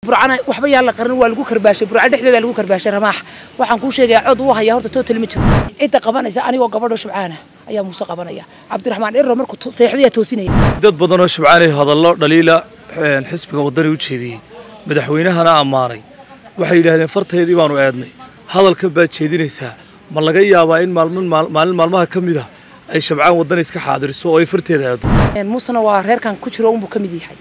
Burcana waxba yaa la qarin, waa lagu karbaashay Burca dhexdeeda, lagu karbaashay Ramaax. Waxaan kuu sheegayaa cod uu haya horta total ma jiro. Cidda qabanaysa anigoo gabadho Shubcaana ayaa Muuse qabanaya. Cabdiraxmaan Cirro markuu seexdayaa toosinaya. Dad badan oo Shubcaanay hadallo dhaliila xisbiga Waddani u jeediyey, madaxweynahana ammaanay, waxay yidhaahdeen farteedii baanu eednay, hadalkan baad jeedinaysaa. Ma laga yaabaa in maalmin maalin maalmaha ka mid ah ay Shabcaan Waddani iska xaadiriso oo ay farteeda eedo? Muusena waa reerkan ku jiro unbuu ka mid yahay.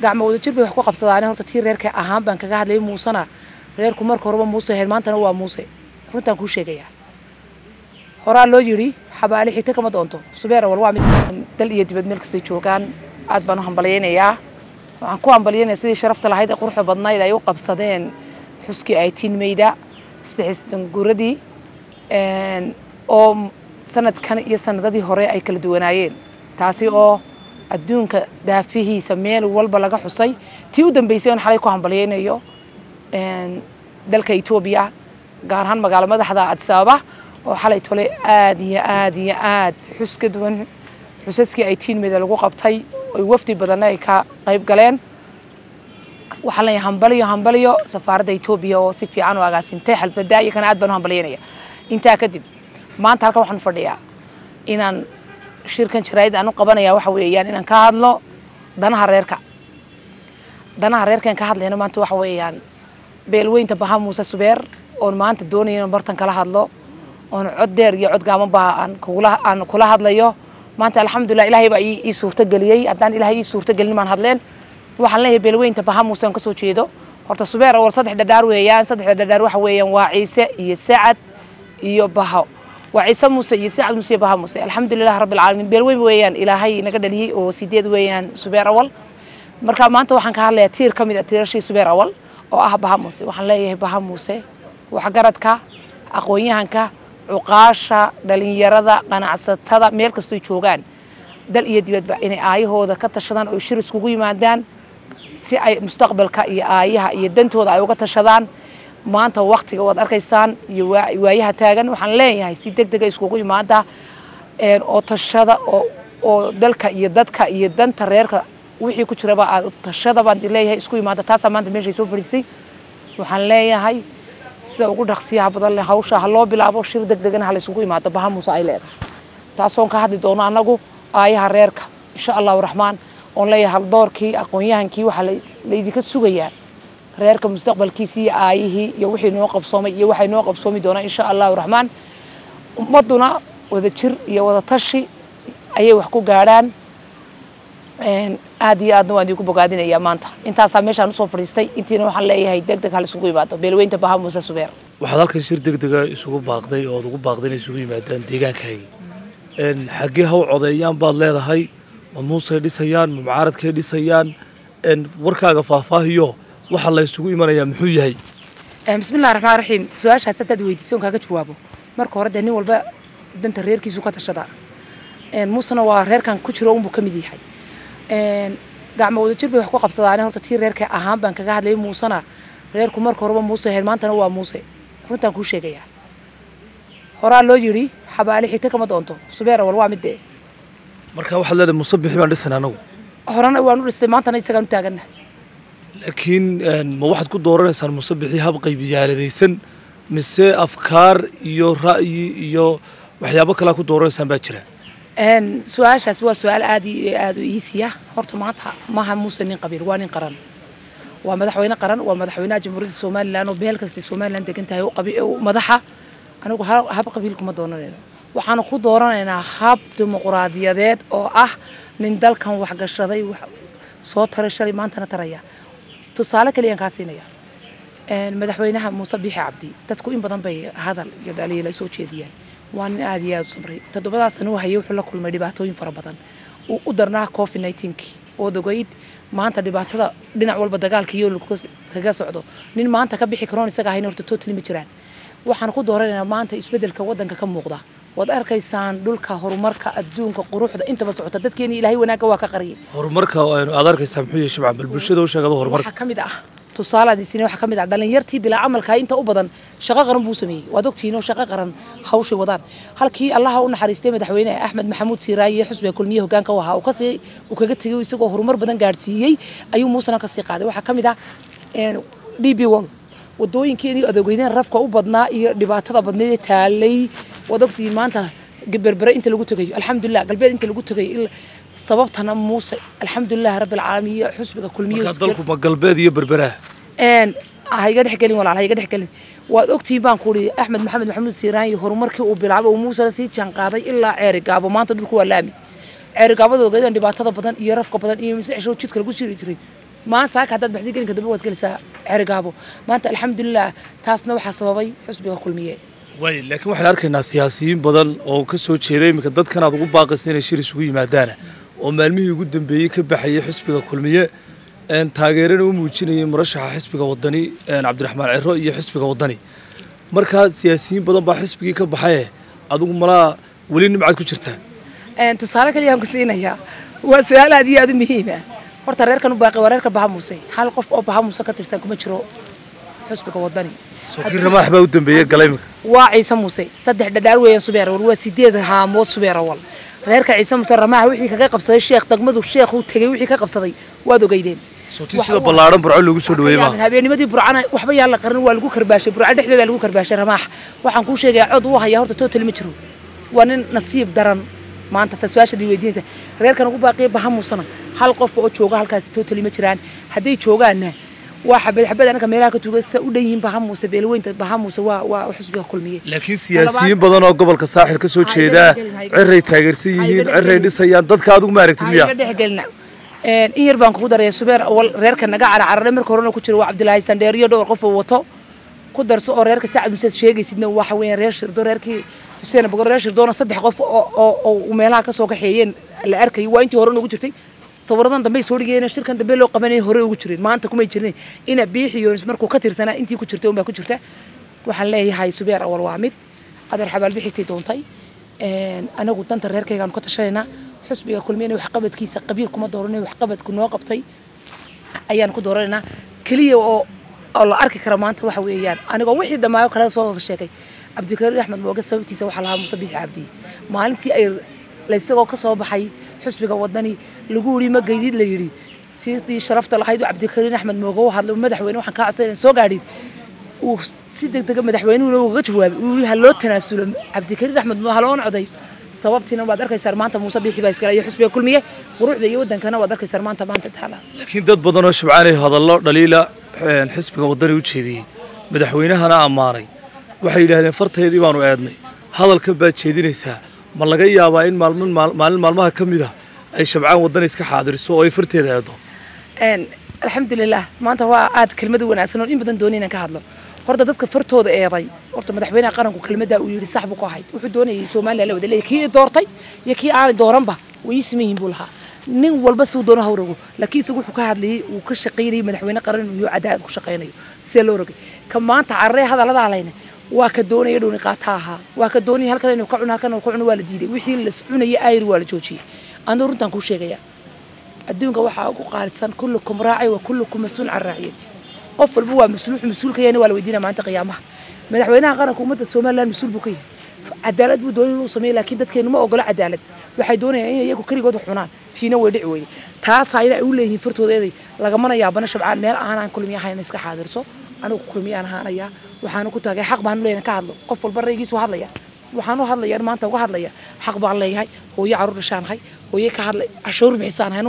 Gacmo wadajir bay wax ku qabsadaan. Horta tii reerka ahaan baan kaga hadlayay. Muusena reerku marka horeba Muuse hel, maantana waa Muuse. Runtaan kuu sheegayaa, horaa loo yidhi xabaali xigta kama doonto. Subeer Awal waa mid dal iyo dibad meel kastay joogaan aad baan u hambalyaynayaa. Waxaan ku hambalyaynaya sidii sharafta lahayd ee quruxda badnayd ay u qabsadeen xuskii 18 Mayda, 83 guuradii, oo sanadkan iyo sanadadii hore ay kala duwanaayeen, taasi oo adduunka daafihiisa meel walba laga xusay. Tii u dambeysay oon xalay ku hambalyaynayo dalka Etoobiya, gaar ahaan magaalo madaxda Addis Ababa, oo xalay tole aad iyo aad iyo aad xus ka duwan xusaskii 18 Mayda lagu qabtay, oy wafdi badanna ay ka qayb galeen. Waxaan leeyahay hambaliyo, hambaliyo safaaradda Etoobiya oo si fiican u agaasimtay xalfadda, iyo kana aad baan u hambalyaynaya. Intaa kadib, maanta halkan waxaan fadhiyaa inaan shirkan jaraa'id aan u qabanaya waxa weeyaan inaan ka hadlo danaha reerka. Danaha reerkan ka hadlayna maanta waxa weeyaan beelweynta Baha Muuse Subeer, oon maanta doonaya inaan bartan kala hadlo, oon cod dheer iyo cod gaaban baa aan kula hadlayo maanta. Alxamdulilah, Ilaahay baa ii suurtageliyey. Haddaan Ilaahay ii suurtagelin maan hadleen. Waxaan leeyahay beelweynta Baha Muuse aan kasoo jeedo, horta Subeer Awal saddex dhadhaar weeyaan. Saddexda dhadhaar waxa weeyaan waa Ciise iyo Sacad iyo Baho. Waa Ciise Muuse iyo Sacad Muuse iyo Baha Muuse. Alxamdulilah rabbi alcaalamiin, beelweyn weeyaan Ilaahay naga dhaliyey oo sideed weeyaan Subeer Awal. Marka maanta waxaan ka hadlayaa tiir ka mid ah tiirashii Subeer Awal oo ah Baha Muuse. Waxaan leeyahay Baha Muuse, waxgaradka, aqoon-yahanka, cuqaasha, dhalinyarada, ganacsatada, meel kastoy joogaan dal iyo dibadba, inay aayahooda ka tashadaan oo shir iskugu yimaadaan si ay mustaqbalka iyo aayaha iyo dantooda ay uga tashadaan. Maanta waktiga waad arkaysaan iyo waayaha taagan. Waxaan leeyahay si deg dega iskugu yimaada oo tashada, oo dalka iyo dadka iyo danta reerka wixii ku jiraba aad tashada baan leeyahay, isku yimaada. Taasaa maanta meeshay soo fadhiisay. Waxaan leeyahay sida ugu dhaqsiyaha badan leh hawsha ha loo bilaabo, shir deg degana ha la isugu yimaado Baha Muuse ay leedahay, taasoon ka hadli doono annagu aayaha reerka insha Allahu Raxmaan. Oon leeyahay haldoorkii, aqoon-yahankii, waxaa laydinka sugayaa reerka mustaqbalkiisii iyo aayihii iyo wixii noo qabsoomay iyo waxay noo qabsoomi doonaa insha Allahu Raxmaan. Ummadduna wada jir iyo wada tashi ayay wax ku gaadhaan. Aad iyo aadna waan idinku bogaadinayaa. Maanta intaasaa meeshaan usoo fadhiistay. Intiina waxaan leeyahay deg deg hal isugu yimaado beelweynta Baha Muuse Subeer. Waxaad halkan shir deg dega isugu baaqday ood ugu baaqday inay isugu yimaadaan deegaankaagii. Xaggee ha u codeeyaan baad leedahay? Ma Muusey dhisayaan, ma mucaaradkay dhisayaan? Warkaaga faahfaahiyo, waxa la isugu imanayaa muxuu yahay? Bismillahi raxmaan raxiim. Su-aashaas haddaad weydiisay oon kaaga jawaabo, marka hore dee nin walba danta reerkiisu ka tashadaa. Muusena waa reerkan ku jiro unbuu ka mid yahay. Gacmo wadajir bay wax ku qabsadaan. Horta tii reerka ahaan baan kaga hadlayay. Muusena reerku marka horeba Muuse hel, maantana waa Muuse. Runtaan kuu sheegayaa, horaa loo yidhi xabaali xigta kama doonto. Subeer Awal waa mid dee. Marka waxaad leedahay Muuse Bixi baan dhisan anagu? Horena waan u dhistay, maantana isagaan u taagana. Laakiin ma waxaad ku dooranaysaan Muuse Bixi hab qaybiyaaladaysan mise afkaar iyo ra'yi iyo waxyaabo kalea ku dooranaysaan baa jira? Su-aashaas waa su-aal aad iyo aad u iisiya. Horta maanta maaha Muuse nin qabiil, waa nin qaran, waa madaxweyne qaran, waa madaxweynaha Jamhuuriyadda Somaliland oo meel kastay Somaliland degan tahay madaxa. Anigu hab qabiil kuma dooranayno, waxaanu ku dooranaynaa hab dimuqraadiyadeed oo ah nin dalkan waxgashaday, wax soo taray shalay, maantana taraya. Tusaale kaliyaan kaa siinaya. Madaxweynaha Muuse Biixi Cabdi, dadku in badan bay hadal iyo dhaliila soo jeediyaan, waa nin aad iyo aad u samray. 7daas sano hayay wuxuu la kulmay dhibaatooyin fara badan uu u darnaa COVID-19-kii oo dogayd. Maanta dhibaatada dhinac walba dagaalka iyo kaga socdo, nin maanta ka bixi karoon isaga ahayn horta totally ma jiraan. Waxaan ku dooranaynaa maanta isbedelka wadanka ka muuqda. Waad arkaysaan dhulka, horumarka, adduunka, quruxda intaba socota. Dadkeeni Ilaahay wanaagga waa ka qariyay. Horumarka aad arkaysaa muxuu yahay, Shibcan? Bal bulshada u sheegado horumarka. Waxaa ka mid ah Tusaalaadiisina waxaa ka mid ah dhalinyartii bilaa camalka inta u badan shaqo qaran buu sameeyey. Waad ogtihiin oo shaqo qaran hawshay wadaan. Halkii Allaha u naxariistay madaxweyne Axmed Maxamuud Siiraaye xusbiga Kulmiye hoggaanka u ahaa uu kasii uu kaga tegay isagoo horumar badan gaadhsiiyey ayuu Muusena kasii qaaday. Waxaa ka mid ah DP World, wadooyinkeedii adeegeydeen rafka u badnaa iyo dhibaatada badneed ee taalay. Waad ogtihiin maanta Berbere inta lagu tegayo, alxamdulilah, galbeed inta lagu tegayo, sababtana Muuse, alxamdulilah rabbil caalamiin, iyo xusbiga Kulmiye. Marka dalku ma galbeed iyo Berberaha? Ha iga dhex gelin walaal, ha iga dhex gelin. Waad ogtihiin baan ku uri Axmed Maxamed Maxamuud Siiraan iyo horumarkii uu bilaabay uu Muusena sii jaanqaaday ilaa Ceeri Gaabo. Maanta dhulku waa laami. Ceeri Gaabada ogeydaan dhibaatada badan iyo rafka badan iyo mise cisho jidka lagu jiri jiray. Maanta saaka haddaad baxday gelinka dambe waad gelaysaa Ceeri Gaabo maanta, alxamdulilah. Taasna waxaa sababay xusbiga Kulmiye. Waay, laakiin waxaan arkaynaa siyaasiyiin badan oo ka soo jeeda iminka dadkan aad ugu baaqaysa inay shir isugu yimaadaana oo maalmihii ugu dambeeyey ka baxayay xisbiga Kulmiye, taageerana u muujinayay murashaxa xisbiga Wadani Cabdiraxmaan Ciro iyo xisbiga Wadani. Markaa siyaasiyiin badan baa xisbigii ka baxaye, adigu malaa weli nimcaad ku jirtaa? Tusaale kaliyaan ku siinayaa, waa su-aal aad iyo aad u muhiima. Horta reerkan u baaqay waa reerka Baha Muuse. Hal qof oo Baha Muuse ka tirsan kuma jiro xusbiga Wadani. Sookii Ramaax baa u dambeeyey galay iminka. Waa Ciise Muuse, saddex dhadhaar weeyaan Subeer Awal, waa 8 haamood Subeer Awal. Reerka Ciise Muuse Ramaax wixii kaga qabsaday sheekh degmadu sheekh uu tegey wixii ka qabsaday waad ogeydeen. Sootii sida ballaaran Burco loogu soo dhaweeyey ma Habeennimadii Burcana waxba yaan la qarin, waa lagu karbaashay, Burco dhexdeeda lagu karbaashay Ramaax. Waxaan kuu sheegayaa cod uu hayaa horta total ma jiro, waa nin nasiib daran. Maanta ta su-aasha dii weydiinaysa, reerkan ugu baaqiya Baha Muusena hal qof oo jooga halkaasi totally ma jiraan. Hadday joogaanna waa xabad xabad anaka meelaha ka tuuga sida u dhan yihiin Baha Muuse. Beelweynta Baha Muuse waa xusbiga Kulmiye. Laakiin siyaasiyiin badan oo gobolka Saaxil ka soo jeeda Ciray taageersan yihiin, Ciray dhisayaan, dadka adigu ma aragtid miya? Iga dhex gelina, in yar baan kugu daraya. Subeer Awal reerka naga caracararay marka horena ku jiro waa Cabdilaahi Sandheer iyo dhowr qof oo wato ku darso oo reerka Sacad Museed sheegaysidna waxa weeyaan reer Shirdo, reerkii Xuseen Bogor, reer Shirdoona saddex qof oo meelaha ka soo kaxeeyeen la arkayay. Waa intii hore ugu jirtay, sawiradan dambe soo dhigeen shirkan dambe loo qabanayay hore ugu jireen, maanta kumay jirin. Ina Biixiyo markuu ka tirsanaa intii ku jirtay unbaa ku jirta. Waxaan leeyahay Subeer Awal waa mid adeer xabaal bixitay doontay. Anagu danta reerkaygaan ka tashanaynaa. Xusbiga Kulmiyana waxqabadkiisa qabiil kuma dooranay, waxqabadku noo qabtay ayaan ku dooranaynaa keliya oo la arki kara. Maanta waxa weeyaan anigoo wixii dhammaayo kale soo wada sheegay, Cabdikariir Axmed Mooge sababtiisa waxaa lahaa Muuse Biixi Cabdi. Maalintii ay laysagoo ka soo baxay xusbiga Wadani lagu yidhi ma geydid, la yidhi sidii sharafta lahayd uu Cabdikariin Axmed Mooge u hadlay, madaxweyne waxaan kaa codsanay soo gaadhid, uu si degdega madaxweynuhuna ugaga jawaabay, uu yidhi ha loo tanaasulo Cabdikariin Axmed, ha loona coday. Sababtiina waad arkaysaa maanta Muuse Biixi baa iskale iyo xusbiga Kulmiye, quruxda iyo waddankana waad arkaysaa maanta taala. Laakiin dad badan oo Shabcaanay hadallo dhaliila xisbiga Wadani u jeediyey, madaxweynahana ammaanay, waxay yidhaahdeen farteedii baanu eednay, hadalkan baad jeedinaysaa. Ma laga yaabaa in maalmin maalin maalmaha ka mid ah ay Shabcaan Wadani iska xaadiriso oo ay farteeda eedo? Alxamdulilah, maanta waa aad kelmad wanaagsan oo in badan doonay inaan ka hadlo. Horta dadka fartooda eeday, horta madaxweynaha qaranku kelmaddaa uu yidhi sax buu ku ahayd. Wuxuu doonayay Soomaaliya la wada leeyahay, kii doortay iyo kii aanay dooranba way ii siman yihiin buu lahaa, nin walba siduu doono ha u rogo. Laakiin isagu wuxuu ka hadlayay uu ka shaqaynayay madaxweyne qaran inuu yahay, cadaalad ku shaqaynayo sidee loo rogay. Ka maanta carree hadallada layna waa ka doonaya dhuuni qaata ahaa, waa ka doonaya halkan inuu ka cuno, halkan uu ka cuno. Waa la diiday wixii la cunayay, ayr waa la joojiyey. Anuu runtaan kuu sheegaya, adduunka waxaa ugu qaalisan kullukum raaci wa kullukum mas-uul can raaciyati. Qof walba waa mas-uul, mas-uulka yahayna waa la weydiinaya maalinta qiyaamaha. Madaxweynaha qaranka ummadda Somaliland mas-uul buu ka yahay. Cadaalad buu doonay inuu sameeyo, laakiin dadkeenu ma ogola cadaalad, waxay doonayaan inay iyagu keligood wax cunaan. Tiina way dhici weyday, taasaa ina ay u leeyihiin fartooda eeday. Lagamana yaabana Shabcaan meel aanaan Kulmiye ahayn iska xaadirso. Anigu Kulmiyaan ahaanaya, waxaanu ku taagay xaq baan leeyahay ka hadlo. Qof walba raygiisu hadlaya, waxaan u hadlayaa maanta uga hadlaya xaq baan leeyahay. Hooyo caruur dhashaanahay, hooyo ka hadlay cashuur bixisaanahay,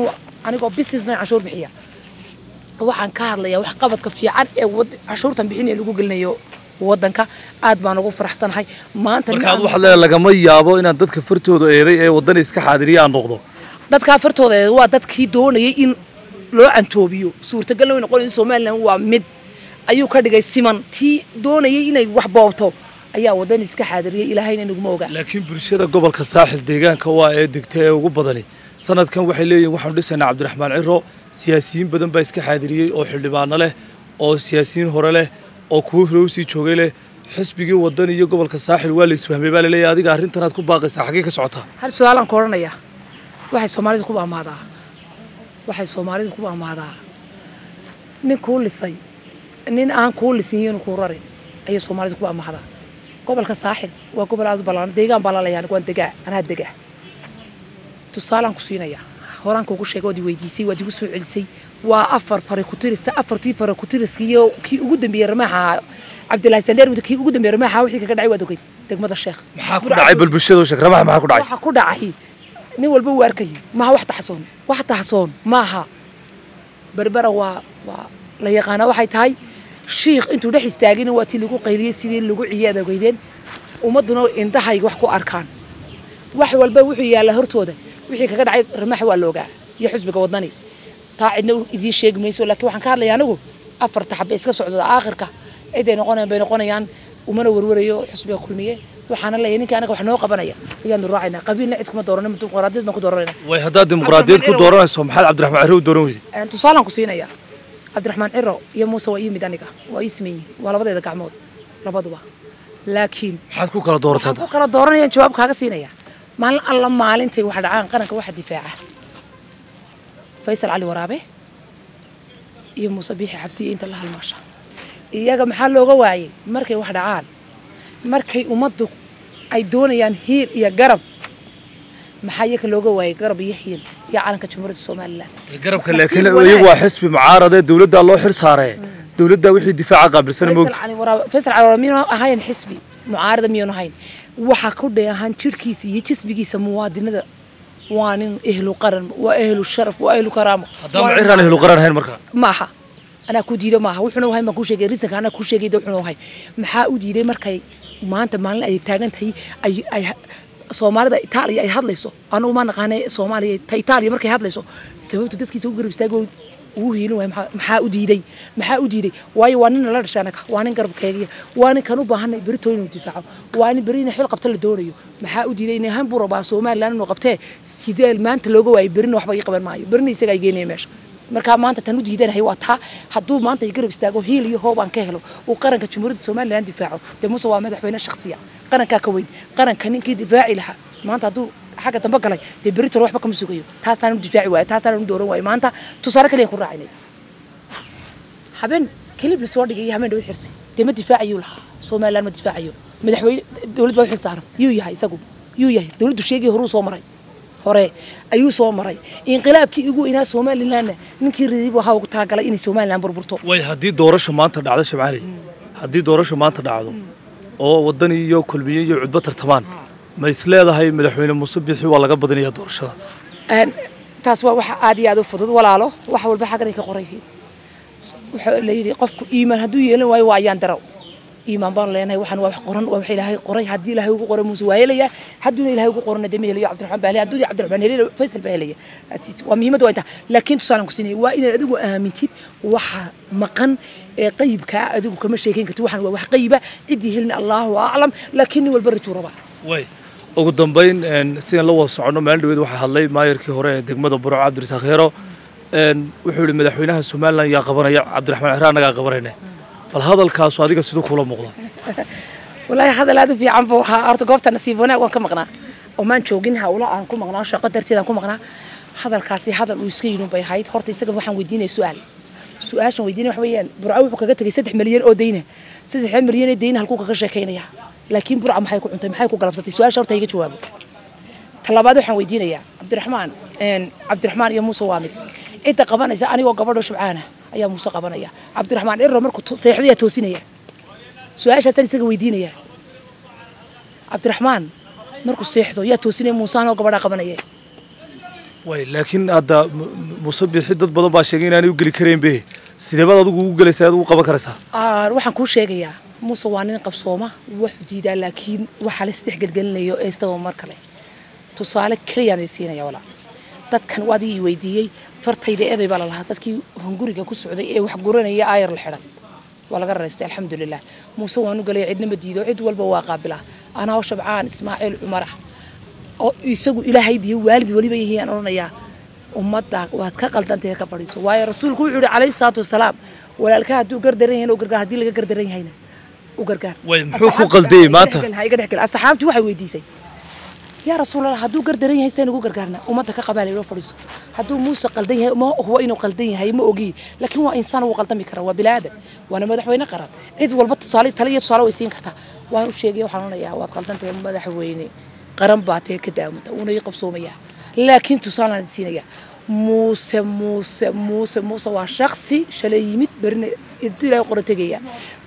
anigoo businessna cashuur bixiya. Waxaan ka hadlayaa wax qabadka fiican ee cashuurtan bixinaya lagu gelinayo waddanka. Aad baan ugu faraxsanahay maanta. Marka aad waxaad leedahay lagama yaabo inaan dadka fartooda eeday ee Wadani iska xaadiriya aan noqdo? Dadkaa fartooda eeday waa dadkii doonayay in loo cantoobiyo. Suurtagalna way noqon in Somaliland waa mid ayuu ka dhigay siman. Tii doonayay inay wax boobto ayaa Wadani iska xaadiriyay, Ilaahayna naguma oga. Laakiin bulshada gobolka Saaxil deegaanka waa ee degta ee ugu badani sanadkan waxay leeyihiin waxaanu dhisaynaa Cabdiraxmaan Ciro. Siyaasiyiin badan baa iska xaadiriyey oo xildhibaano leh oo siyaasiyiin hore leh oo kuwo hore usii joogay leh. Xisbigii Wadani iyo gobolka Saaxil waa la isfahmay baa laleeyahay. Adiga arrintanaad ku baaqaysaa xaggee ka socotaa? Hal su-aalaan ku odhanayaa. Waxay Soomaalidu ku amaadaa, waxay Soomaalidu ku amaadaa, ninkuu lisay Nin aan kuu lisin kuu rarin ayay Soomaalidu ku amahdaa. Gobolka Saaxil waa gobol aad u ballaaran, deegaan baa lalayaa, waan degaa, anaa degaa. Tusaalaan ku siinaya, horaan kuugu sheegay, waad i weydiisay, waad igu soo celisay. Waa 4 fari ku tirisa, 4tii fari ku tiriskiiyo kii ugu dambeeyey Ramaaxa Cabdilaahi Sandheer, kii ugu dambeeyey Ramaaxa wixii kaga dhacay waad ogeyd degmada Sheekh. Maxaa ku dhacay? Bal bulshada sheeg, Ramaaxa maxaa ku dhacay? Waxa ku dhacay nin walba wuu arkayay, maaha wax taxsoon, wax taxsoon maaha. Berbera waa la yaqaana, waxay tahay shiikh intuu dhex istaagina waa tii lagu qayliyey, sidii lagu ciyey aad ogeydeen. Ummadduna indhahayga wax ku arkaan, wax walba wuxuu yaallaa hortooda. Wixii kaga dhacay Ramaax waa loogaa iyo xisbiga Wadani, taa cidna idiin sheegi mayso. Laakiin waxaan ka hadlayaa anigu 4ta xabbe iska socda, aakhirka ciday noqonayaan bay noqonayaan. Umana warwarayo xisbiga Kulmiye, waxaana leeyahay ninka anaga wax noo qabanaya ayaanu raacaynaa. Qabiilna cid kuma dooranay, dimuqraadiyad baan ku dooranayna. Way, haddaad dimuqraadiyad ku dooranayso, maxaad Cabdiraxmaan Cirro u dooran weyday? Tusaalaan ku siinaya, Cabdiraxmaan Ciro iyo Muuse waa ii mid, aniga waa ii siman yihiin, waa labadeeda gacmood labaduba. Laakiin maxaad ku kala dooratay? Waxaan ku kala dooranayaan jawaab kaaga siinaya. Maalin alla maalintay wax dhacaan qaranka waxa difaaca Faysal Cali Waraabe iyo Muuse Biixi Cabdi inta la halmaasha. Iyaga maxaa looga waayey markay wax dhacaan, markay ummaddu ay doonayaan hiil iyo garab? Maxaa iyaga looga waayey garab iyo hiil iyo calanka Jamhuuriyadda Somaliland? Garabka laakiin iyagu waa xisbi mucaarade, dowladdaa loo xil saaree, dowladdaa wixii difaaca qaabilsan moogta. Faysal Cali Waraabe miyuunu ahayn xisbi mucaarada? Miyuunu ahayn? Waxa ku dheehan jirhkiisa iyo jismigiisa muwaadinada. Waa nin ehlu qaran, waa ehlu sharaf, waa ehlu karaamo. Haddaba Ciraan ehlu qaran ahayn markaa? Maaha, anaa ku diido maaha. Wuxuuna ahayn baan kuu sheegay, risanka anaa kuu sheegay. Wuxuuna ahayn maxaa u diiday markay maanta maalin ay taagan tahay ay Soomaalida Itaaliya ay hadlayso? Anagu ma naqaanay Soomaaliya ta Itaaliya markay hadlayso sababta dadkiisa u garab istaago ugu hiilin waayo. Maxaa u diiday? Maxaa u diiday? Waayo waa nin nala dhashay anaga, waa nin garabkeegiya, waa nin kan u baahanay berito inuu difaaco, waa nin beri in xil qabta la doonayo. Maxaa u diiday? In ahaan buu rabaa Somaliland inuu qabtee, sidee maanta looga waayay? Berina waxba ii qaban maayo, berina isaga ay geenaya meesha. Markaa maanta tan u diidanahay waa taa. Hadduu maanta i garab istaago, hiil iyo hoob aan ka helo, uu qaranka Jamhuuriyadda Somaliland difaaco, dee Muuse waa madaxweyne shakhsiya, qarankaa ka weyn. Qaranka ninkii difaaci lahaa maanta hadduu xagga dambe galay, dee berritole waxba kama sugayo. Taasaan u difaaci waayo, taasaan u dooran waayo. Maanta tusaale kaliya ku raacinay, habeen kilib la soo dhigay iyo habeen dhawad Xirsi dee ma difaacayuu lahaa Somaliland, ma difaacayo madaxweyne, dowlad baa u xil saaran. Yuu yahay isagu? Yuu yahay? Dowladdu sheegay horuu soo maray, hore ayuu soo maray. Inqilaabkii ugu inaa Somalilandna ninkii riday buu ahaa, ugu talagalay inay Somaliland burburto. Way, haddii doorasho maanta dhacdo, Shabcaali, haddii doorasho maanta dhacdo oo Wadani iyo Kulmiye iyo Cudbo tartamaan, ma is leedahay madaxweyne Muuse Biixi waa laga badinayaa doorashada? Taas waa waxa aad iyo aad u fudud walaalo. Wax walba xaggan ay ka qoran yihiin. Waxa la yidhi qofku iimaan hadduu yeelan waayo waa ayaan daraw. Iimaan baan leenahay, waxaan waa wax qoran, waa wax Ilaahay qoray. Haddii Ilaahay ugu qoray Muuse waa helayaa, hadduuna Ilaahay ugu qorana dee ma helayo. Cabdiraxmaan baa helaya, hadduu Cabdiraxmaan helaya Faysal baa helaya. Waa muhiimadda waa intaa. Laakiin tusaalaan ku siinaya, waa inaad adigu aamintid waxa maqan ee qayibkaa. Adigu kama sheekeyn kartid, waxaan waa wax qayiba, ciddii helina Allahu aclam, laakiin nin walba rajuu rabaa. Way, ugu dambayn, sidaan la wada soconno, maalin dhaweed waxaa hadlay maayarkii hore ee degmada Burco Cabdirasaaq Heero. Wuxuu yidhi madaxweynaha Somaliland yaa qabanaya? Cabdiraxmaan Cirro annagaa qabanayna. Bal hadalkaasu adiga siduu kula muuqda? Walaahi hadal aad u fiican buu ahaa. Horta goobta nasiib wanaag waan ka maqnaa oo maan joogin, hawla aan ku maqnaa, shaqo darteed aan ku maqnaa. Hadalkaasi hadal uu iska yidhi bay ahayd. Horta isaga waxaan weydiinaya su'aal, su-aashan weydiinaya waxa weeyaan, Burco wuxuu kaga tegay 3 milyan oo deyna. 3 milyan ee deyna halkuu kaga sheekaynaya? Laakiin Burca maxay ku cuntay, maxay ku galabsatay? Su-aasha horta iga jawaabo. Talabaad waxaan weydiinayaa Cabdiraxmaan, Cabdiraxmaan iyo Muuse waa mid. Cidda qabanaysa anigoo gabadho Shubcaana ayaa Muuse qabanaya. Cabdiraxmaan Ciro markuu seexdayaa toosinaya? Su-aashaasaan isaga weydiinaya. Cabdiraxmaan markuu seexdo yaa toosinaya? Muuse anoo gabadhaa qabanaya. Way, laakiin hadda Muuse Biixi dad badan baa sheegay inaanay u geli karayn be, sideebaad adigu ugu gelaysaa, aad ugu qaban karaysaa? Waxaan kuu sheegayaa, Muuse waa nin qabsooma, wuxuu diidaa, laakiin waxaa la isdhexgelgelinayo ee isagoo mar kale tusaale keliyaan idin siinaya walaa. Dadkan waad ii weydiiyey, fartayda eeday baa lalahaa. Dadkii hunguriga ku socday ee wax guranaya aayar la xidhan waa laga raraystay, alxamdulilah. Muuse waanu galay, cidna ma diido, cid walba waa qaabilaa. Anaa Shabcaan Ismaaciil Cumar ah oo isagu Ilaahay biyo waalid weliba yihiin aan odhanayaa, ummadda waad ka qaldantahay, ka fadhiiso. Waayo rasuulku wuxuu yihi calayhi salaatu wasalaam, walaalka hadduu gardaran yahayna u gargaar, haddii laga gardaran yahayna u gargaar. Way, muxuu ku qaldayey maanta? Iga dhexgal. Asxaabtii waxay weydiisay Yaa rasuulallah, hadduu gardaran yahay saan ugu gargaarna ummadda ka qabaa loo fadhiiso. Hadduu Muuse qaldan yahay, ma huwa inuu qaldan yahay ma ogi, laakiin waa insaan, wuu qaldami karaa, waa bilaadan, waana madaxweyne qaran. Cid walba tusaale, tale iyo tusaale way siin kartaa. Waan u sheegaya, waxaan onayaa waad qaldan tahay madaxweyne qaran baa tee ka daamata, wuuna ii qabsoomayaa, laakiin tusaalaan siinaya. Muuse Muuse Muuse Muuse waa shaksi shalay yimid, berina intuu Ilaahay qoro tegaya.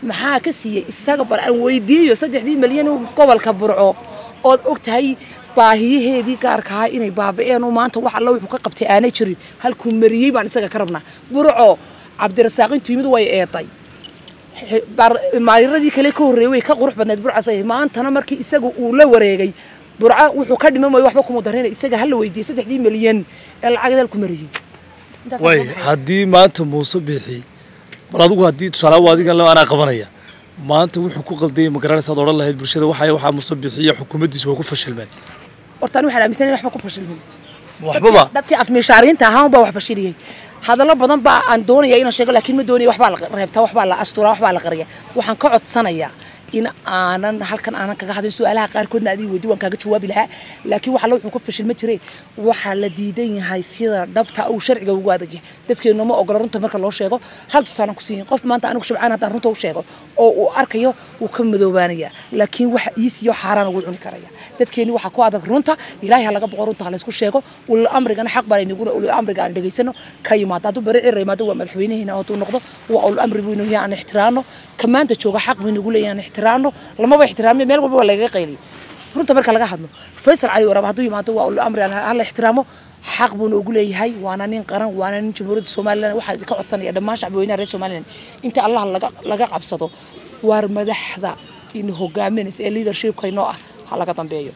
Maxaa ka siiyey isaga? Bal aan weydiiyo 3dii malyan gobolka Burco ood og tahay baahiyaheedii gaarka ahaa inay baaba'een oo maanta wax alla wuxuu ka qabtay aanay jirin, halkuu mariyey baan isaga ka rabnaa. Burco Cabdirasaaq intuu yimid way eeday, maayiradii kale ka horreeyey way ka qurux badnayd Burcas. Maantana markii isaga uu la wareegay Burca wuxuu ka dhiman maayo, waxba kuma darina. Isaga hala weydiiyey 3dii malyan ee lacagada halku mariyey. Way haddii maanta Muuse Biixi, bal adigu haddii tusaale waa adigan anaa qabanaya, maanta wuxuu ku qaldayay ma garanaysaad odhan lahayd bulshada waxaa Muuse Biixi iyo xukuumaddiisu way ku fashilmeen? Horta ani waxaan aaminsanahay waxba ku fashilmin. Waxbaba dadkii afmiishaariinta ahaan baa wax fashiliyey. Hadallo badan baa aan doonaya inaan sheego, laakiin ma doonayo. Waxbaa la reebtaa, waxbaa la asturaa, waxbaa la qariya. Waxaan ka codsanayaa in aanan halkan aanan kaga hadlin su-aalaha qaarkoodna. Adii weydi waan kaaga jawaabi lahaa, laakiin waxa la wuxuu ka fashilma jiray waxaa la diidan yahay sida dhabta uu sharciga ugu adag yahay. Dadkeenu ma ogola runta marka loo sheego. Hal tusaalaan ku siiyin: qof maanta anigu Shabcaan haddaan runta u sheego oo uu arkayo, wuu ka madoobaanaya, laakiin waxa iisiyo xaaraan ugu cuni karaya. Dadkeenu waxaa ku adag runta. Ilaahay ha laga boqo, runta ha laysku sheego. Ulul amrigana xaq baa laynaguna, ulul amriga aan dhegaysano. Ka yimaado hadduu bari cira yimaado waa madaxweynaheena, hadduu noqdo waa ulul amri buu inuu yahay, aan ixtiraano. Ka maanta jooga xaq buu inagu leeyahay, aan ixtiraano. Lamaba ixtiraamiyo, meel walba waa lagaga qayliyay runta marka laga hadlo. Faysal Cali Waraab hadduu yimaado waa ulul amri, hala ixtiraamo, xaq buu noogu leeyahay, waana nin qaran, waana nin Jamhuuriyadda Somaliland. Waxaan ka codsanaya dhammaan shacbi weynaha reer Somaliland inta Allah laga qabsado, waar madaxda in hogaaminaysa ee leadershipka inoo ah ha laga dambeeyo.